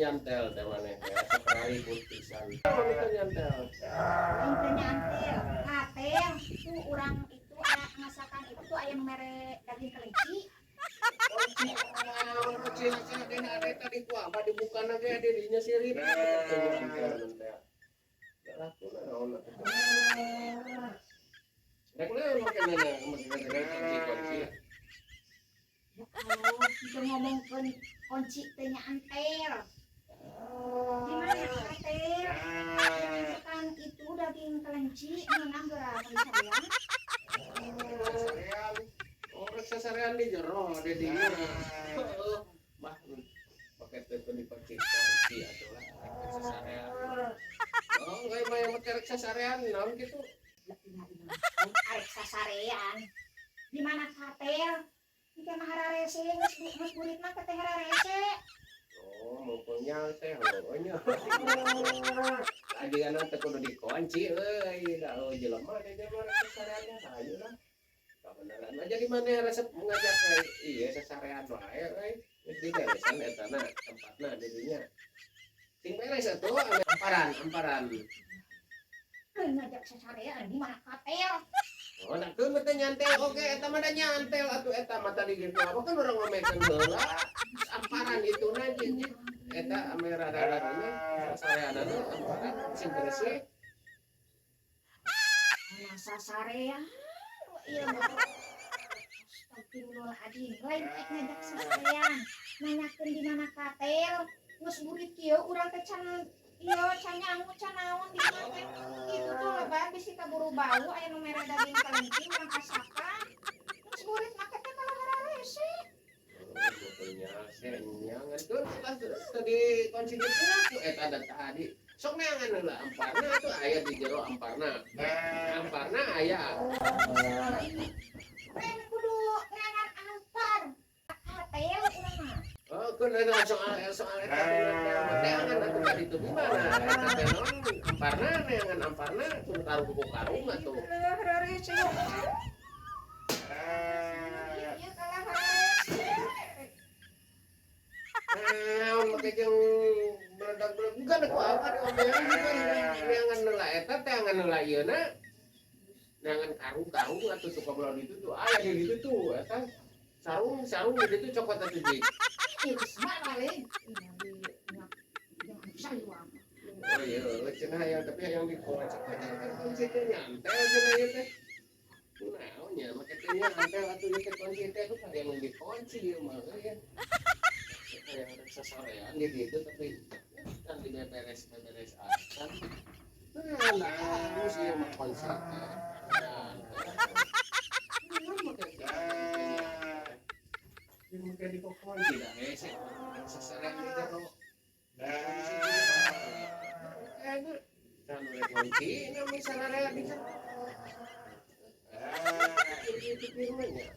Nyantel teh maneh teh asa ribut pisan. Naon teu nyantel? Lain teu nyantel. Katel tuh urang itu aya masakan itu tuh aya nu mere daging kelinci. Kunci naon, kunci dina ada tadi ku apa dibuka ge di dinya sirip. Teu nyantel teh. Laku naon atuh. Rek naon make nanya make kunci kunci? Ya Allah, itu ngomongkeun kunci teu nyantel. Di mana katel? Masakan itu daging kelinci meunang geura sarean. Sasarean. Oh, rek sasarean di jero di dinya. Heeh. Bah, pake teu dikunci kunci atuh lah rek sasarean. Oh, enggak mah yang make rek sasarean naon kitu? Arek sasarean. Di mana katel? Ieu mah hararese geus geus burit mah teh hararese. Oh, mumpungnya teh heueuh nya. Lagi kan teh kudu dikunci euy, da eueuh jelema di dieu mah rek sasarean hayu lah. Kabeneran aja di mana resep ngajak iya sasarean wae euy. Geus diberesan eta na tempatna di dinya. Sing beres atuh amparan amparan. Lain ngajak sasarean di mana katel? Oh, nah keun teh nyantel oge eta mah da nyantel atuh eta mah tadi gitu. Apa kan urang ngomekeun heula. Amparan itu na jeung eta ame rada-rada sasareanna amparan sing beres we. Mana sasarean? Iya mah. Astagfirullahaladzim, lain ek ngajak sasarean. Nanyakeun di mana katel? Geus burit kieu urang teh can ieu can nyangu can naon di mana teh. Itu tuh lebar bisi kaburu bau aya nu mere daging kelinci urang asakan. Geus burit make teh kalah hararese. Betulnya ngan tuh tadi kunci gitu eta ada tadi. Sok neangan heula amparna tuh aya di jero amparna. Amparna aya. Lain kudu neangan ampar. Katel urang mah. Oh, keun eta soal soal eta neangan atuh ka ditu di mana? Eta teh naon amparna neangan amparna kudu karung ku karung atuh. Kalah hararese. Ieu kalah hararese. Naon make jeung meledak-meledak bukan ku apa diomean juga neangan heula eta teangan heula ieuna. Neangan karung-karung atuh tuh kabelah ditu tuh aya di ditu tuh eta sarung sarung di ditu cokot atuh ji. Ieu geus mah lain. Iya sayuang. Oh iya, cenah hayang tapi hayang dikunci kunci teh nyantel cenah ieu teh. Naon nya make teh nyantel atuh ieu teh kunci teh tuh hayang dikunci ieu mah euy. Hayang rek sasarean di ditu tapi kan di beberes-beberes acan. Nah, halus ieu mah kunci teh. Nyantel. Naon make teh? Ieu make dikunci da hese sasarean di jero. Eh, can rek kunci na misalnya di jero. Ah, itu firman ya.